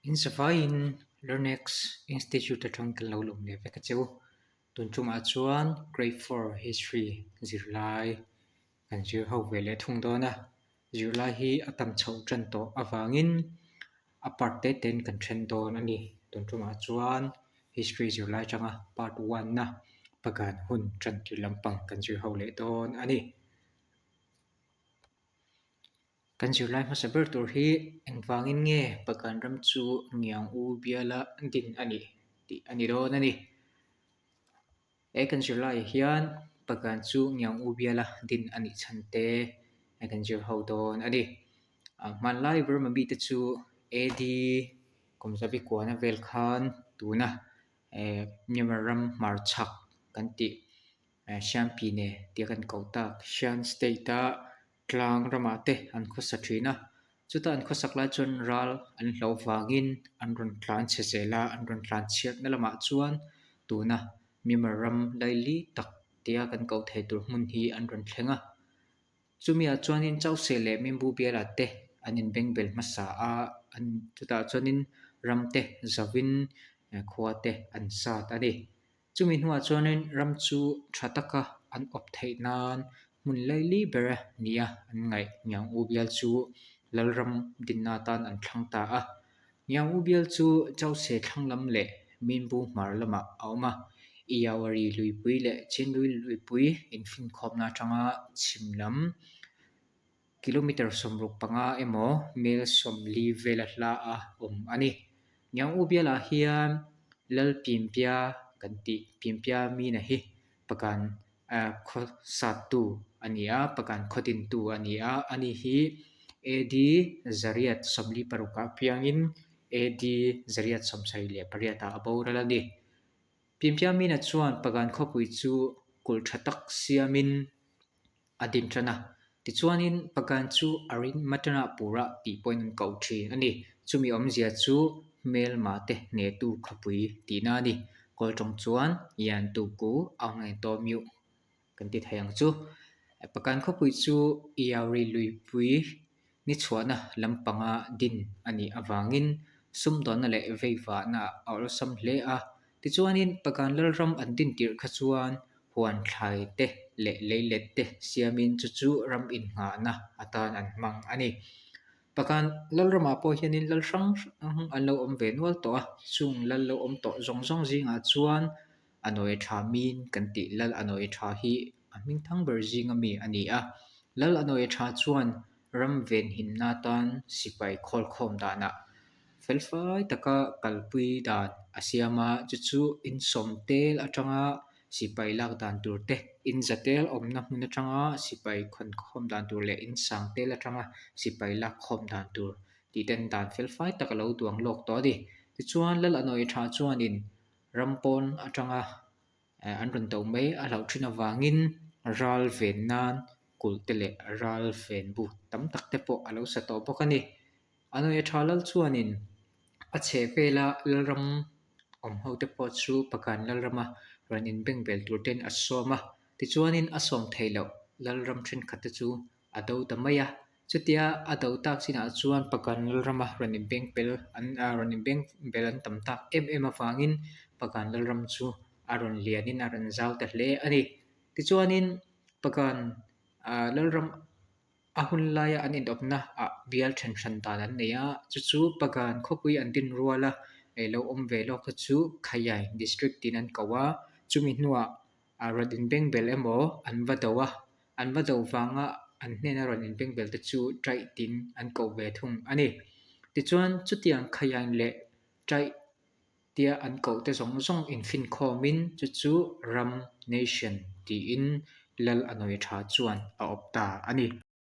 In zavaiin Learnex Institute atang kan lo lawm leh vek a che u. Tun tumah chuan Grade 4 History zirlai kan zir ho ve leh thung dawn a. Zirlai hi a tam chhoh tan tawh avangin a part te ten kan then dawn a ni. Tun tumah chuan History zirlai atanga part one na Pagan hun tan tir lampang kan zir ho leh dawn a ni. Kan zirlai hmasa ber tur hi engvangin nge Pagan ram chu Ngiang U biala din a nih tih a ni dawn a ni. He kan zirlaiah hian Pagan chu Ngiang U biala din a nih chhan te kan zir ho dawn a ni. Hmanlai Burma mite chu AD kum zabi kuana vel khan tuna Myanmar ram hmarchhak kan tih Siampine tia kan koh tak Shan State a tlang ramah te an khawsa thin a, chuta an khawsak lai chuan ral an hloh vangin an rawn tlan chhe zel a, an rawn tlan chhiatna lamah chuan tuna Myanmar ram laili tak tia kan koh theih tur hmun hi an rawn thleng a. Chumiah chuanin Chause leh Mimbu bialah te an inbengbel hmasa a, an chutah chuanin ram te zauvin khua te an sat a ni. Chumi hnuah chuanin ram chu tha taka an awp theih nan hmun laili ber a nia an ngaih. Ngiang U bial chu Lalram dinna atan an thlang ta a. Ngiang U bial chu Chause thlang lam leh Minbu hmar lamah a awm a. Iyawari luipui leh Chinlui luipui infinkhawmna atanga chhim lam Kilometre 65 emaw mel 40 vela hla a awm a ni. Ngiang U bialah hian Lal Pimpia kan tih Pimpia Mina hi Pagan khaw sattu a ni a, Pagan khaw dintu a ni a. Ani hi AD 846 ah piangin AD 878 ah a boral a ni. Pimpia Mina chuan Pagan khawpui chu kulh tha tak siamin a din tan a. Tichuanin Pagan chu a rin Matana Pura tih pawhin an koh thin a ni. Chumi awmzia chu hmelma te hnehtu khawpui tihna a ni. Kawl tawng chuan Yan Tu Ku Aung Hlaing Taw Myu kan ti thei ang chu. Pagan khawpui chu Iyauri luipui ni chhuahna lampanga din a nih avangin sumdawnna leh veivahna a awlsam hle a. Tichuanin Pagan Lalram an din tirh kha chuan huan thlai te leh leilet te siamin chu chu ram innghahna atan an hmang a ni. Pagan Lalramah pawh hianin lal hrang hrang an lo awm ve nual tawh a, chung lal lo awm tawh zawng zawng zingah chuan A nawi tha min kan tih Lal a nawi tha hi a hming thang ber zinga mi a ni a. Lal a nawi tha chuan ram venhimna atan sipai khawlkhawm danah felfai taka kalpui dan a siam a, chu chu insawm tel atanga sipai lak dan tur te, inza tel awmna hmun atanga sipai khawnkhawm dan tur leh insang tel atanga sipai lak khawm dan tur tih ten dan felfai tak a lo duang lawk tawh a ni. Tichuan Lal a nawi tha chuanin Ram pawn atanga an rawn do mai a hlauh thin avangin ral ven nan kulh te leh ral ven bu tam tak te pawh a lo sa tawh bawk a ni. A nuaia tha lal chuanin a chheh vela lalram awm ho te pawh chu Pagan lalrama rawn inbeng vel tur ten a sawm a, tichuanin a sawm theih loh lalram thenkhat te chu a do ta mai a. Chutia a do tak chinah chuan Pagan Lalrama rawn inbeng pel an rawn inbeng bel an tam tak em em avangin Pagan Lalram chu a rawn lianin a rawn zau ta hle a ni. Tichuanin Pagan Lalram a hun laia an inawpna ah bial then hran dan an nei a, chu chu Pagan khawpui an din ruala lo awm ve lawk te chu Khayai District tiin an ko a, chumi hnuah a rawn inbeng bel emaw an va do a, an va do vanga an hnena rawn inbeng bel te chu ṭaih tin an koh ve thung a ni. Tichuan chutiang khaian leh ṭaih tia an koh te zawng zawng infinkhawmin chu chu ram, nation, tiin Lal a nawi tha chuan a awp ta a ni.